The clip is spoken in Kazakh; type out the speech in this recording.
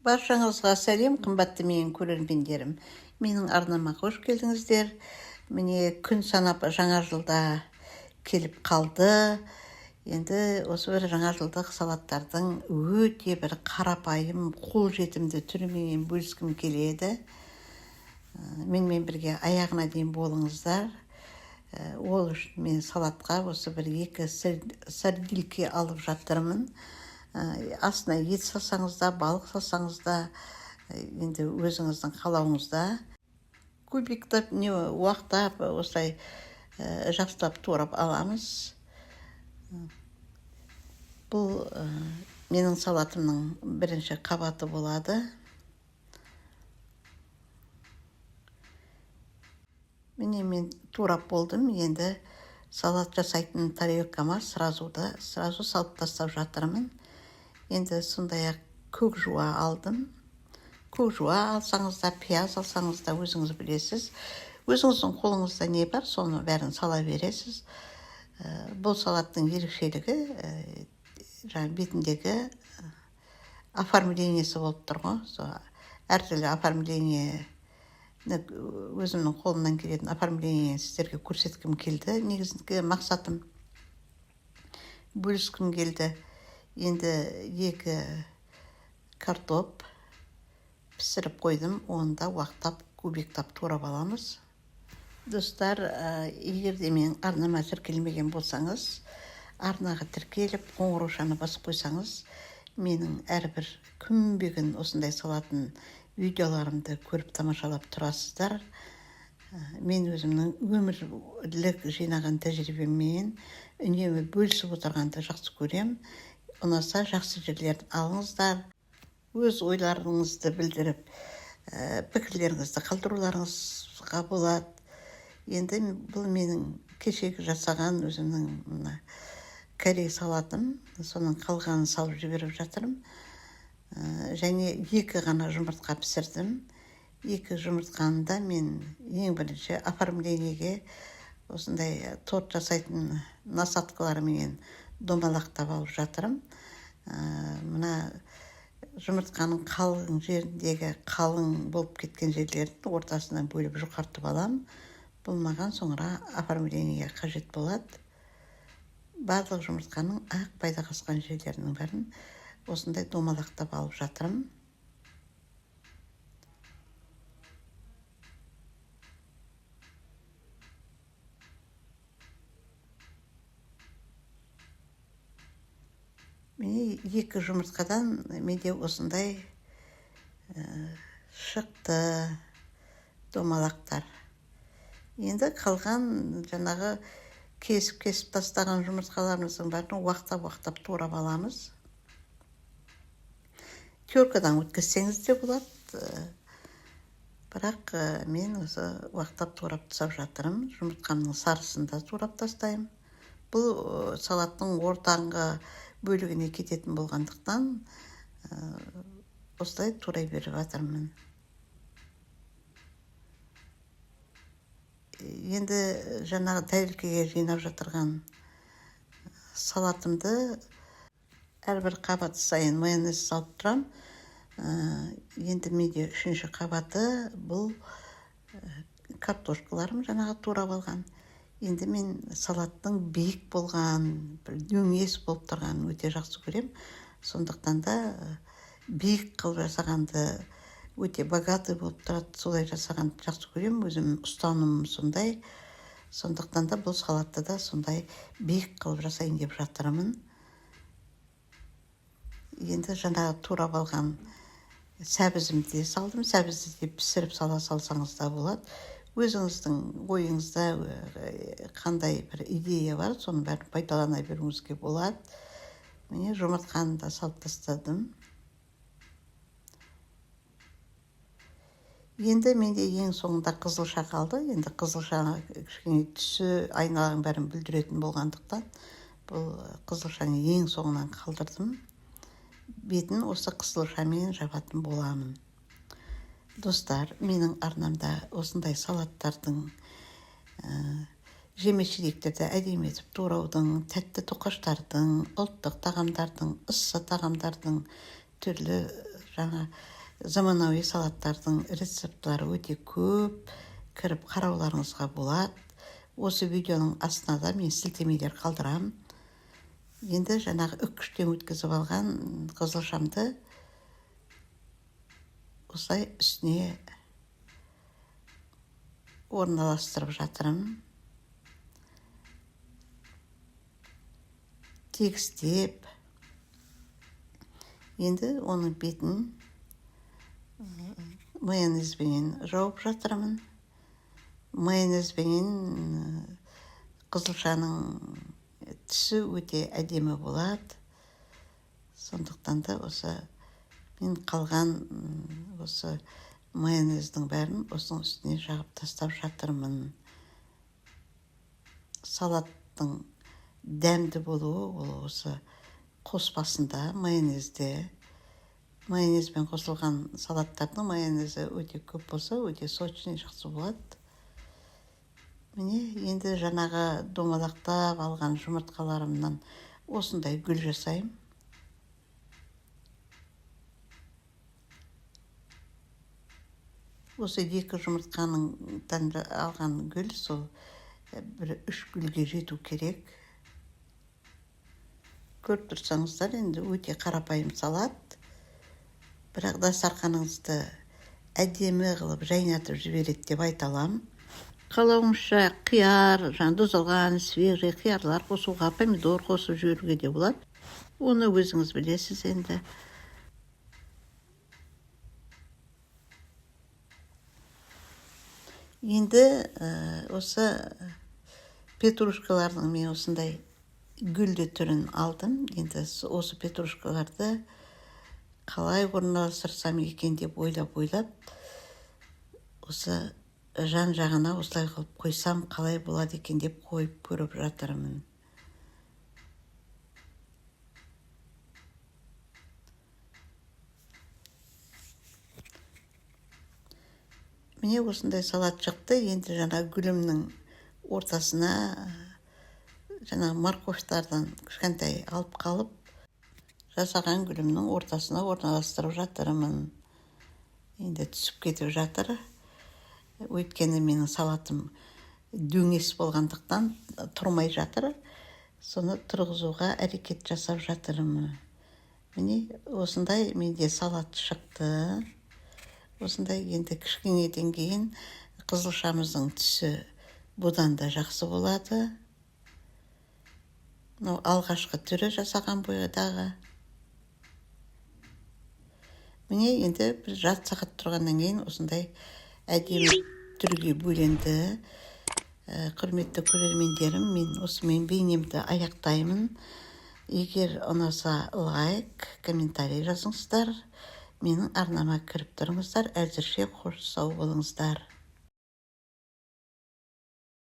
Баршаңызға сәлем, қымбатты менің көрермендерім. Менің арнама қош келдіңіздер. Міне, күн санап жаңа жылда келіп қалды. Енді осы бір жаңа жылдық салаттардың өте бір қарапайым, қолжетімді түріменен бөліскім келеді. Менімен бірге аяғына дейін болыңыздар. Ол үшін мен салатқа осы бір екі сардельки алып жатырмын. Астына ет салсаңыз да, балық салсаңыз да, енді өзіңіздің қалауыңызда. Кубиктап, не уақтап, осылай жақсылап турап аламыз. Бұл менің салатымның бірінші қабаты болады. Міне, мен турап болдым. Енді салат жасайтын тарелкама сразу салып тастап жатырмын. Енді сондай-ақ көк жуа алдым. Көк жуа алсаңыз да, пияз алсаңыз да, өзіңіз білесіз. Өзіңіздің қолыңызда не бар, соны бәрін сала бересіз. Бұл салаттың ерекшелігі жаңа бетіндегі оформлениесі болып тұр ғой. Сол әртүрлі оформление, өзімнің қолымнан келетін оформление сіздерге көрсеткім келді. Негізгі мақсатым бөліскім келді. Енді екі картоп пісіріп қойдым, оны да уақтап, кубиктап турап аламыз. Достар, егер де менің арнама тіркелмеген болсаңыз, арнаға тіркеліп, қоңыраушаны басып қойсаңыз, менің әрбір күнбе-күн осындай салатын видеоларымды көріп, тамашалап тұрасыздар. Мен өзімнің өмірлік жинаған тәжірибеммен үнемі бөлісіп отырғанды жақсы көрем. Ұнаса, жақсы жерлерін алыңыздар. Өз ойларыңызды білдіріп, пікірлеріңізді қалдыруларыңызға болады. Енді бұл менің кешегі жасаған өзімнің мына корей салатым, соның қалғанын салып жіберіп жатырмын. Және екі ғана жұмыртқа пісірдім. Екі жұмыртқаны да мен ең бірінші оформлениеге осындай торт жасайтын насадкаларменен домалақтап алып жатырмын. Мына жұмыртқаның қалың жеріндегі қалың болып кеткен жерлерін ортасынан бөліп жұқартып аламын. Бұл маған соңыра оформлениеге қажет болады. Барлық жұмыртқаның ақ пайда қасқан жерлерінің бәрін осындай домалақтап алып жатырмын. Міне, екі жұмыртқадан менде осындай шықты домалақтар. Енді қалған жаңағы кесіп-кесіп тастаған жұмыртқаларымыздың бәрін уақтап-уақтап турап аламыз. Теркадан өткізсеңіз де болады, бірақ мен осы уақтап турап тастап жатырмын. Жұмыртқаның сарысын да турап тастаймын. Бұл салаттың ортаңғы бөлігіне кететін болғандықтан, осылай турай беріп жатырмын. Енді жаңағы тәрелкеге жинап жатырған салатымды әрбір қабат сайын майонез салып тұрам. Енді менде үшінші қабаты бұл картошкаларым жаңағы турап алған. Енді мен салаттың биік болған, бір дөңес болып тұрғанын өте жақсы көрем. Сондықтан да биік қылып жасағанды, өте богатый болып тұрады, солай жасағанды жақсы көрем. Өзім ұстанымым сондай. Сондықтан да бұл салатты да сондай биік қылып жасайын деп жатырмын. Енді жаңағы турап алған сәбізімді де салдым. Сәбізді де пісіріп сала салсаңыз да болады. Өзіңіздің ойыңызда қандай бір идея бар, соның бәрін пайдалана беруіңізге болады. Міне, жұмыртқаны да салып тастадым. Енді менде ең соңында қызылша қалды. Енді қызылша кішкене түсі айналаның бәрін бүлдіретін болғандықтан, бұл қызылшаны ең соңынан қалдырдым. Бетін осы қызылшамен жабатын боламын. Достар, менің арнамда осындай салаттардың, жеміс-жидектерді әдемі етіп тураудың, тәтті тоқаштардың, ұлттық тағамдардың, ыссы тағамдардың түрлі Жаңа заманауи салаттардың рецептлары өте көп, кіріп қарауларыңызға болады. Осы видеоның астына да мен сілтемелер қалдырамын. Енді жаңағы үккіштен өткізіп алған қызылшамды осылай үстіне орналастырып жатырмын. Тегістеп. Енді оның бетін майонезбенен жауып жатырмын. Майонезбенен қызылшаның түсі өте әдемі болады. Сондықтан да осы мен қалған осы майонездің бәрін осының үстіне жағып тастап жатырмын. Салаттың дәмді болуы ол осы қоспасында, майонезде. Майонезбен қосылған салаттардың майонезі өте көп болса, өте сочный, жақсы болады. Міне, енді жаңағы домалақтап алған жұмыртқаларымнан осындай гүл жасаймын. Осы 2 жұмыртқаның алған гүл сол бір 3 гүлге жету керек. Көріп тұрсаңыздар, енді өте қарапайым салат. Бірақ дастарханыңызды әдемі қылып жайнатып жібереді деп айта аламын. Қалауыңызша қияр, жаңа тұздалған свежий қиярлар қосуға, помидор қосып жіберуге де болады. Оны өзіңіз білесіз енді. Енді осы петрушкалардың мен осындай гүлді түрін алдым. Енді осы петрушкаларды қалай орналастырсам екен деп ойлап-ойлап, осы жан-жағына осылай қылып қойсам қалай болады екен деп қойып көріп жатырмын. Міне, осындай салат шықты. Енді жаңа гүлімнің ортасына жаңа морковьтардан кішкентай алып қалып, жасаған гүлімнің ортасына орналастырып жатырмын. Енді түсіп кетіп жатыр. Өйткені менің салатым дөңес болғандықтан тұрмай жатыр. Соны тұрғызуға әрекет жасап жатырмын. Міне, осындай менде салат шықты. Осындай енді кішкенеден кейін қызылшамыздың түсі бұдан да жақсы болады. Мынау алғашқы түрі жасаған бойдағы. Міне, енді бір жарты сағат тұрғаннан кейін осындай әдемі түрге бөленді. Құрметті көрермендерім, мен осымен бейнемді аяқтаймын. Егер ұнаса, лайк, комментарий жазыңыздар. Менің арнама кіріп тұрыңыздар. Әзірше қош, сау болыңыздар.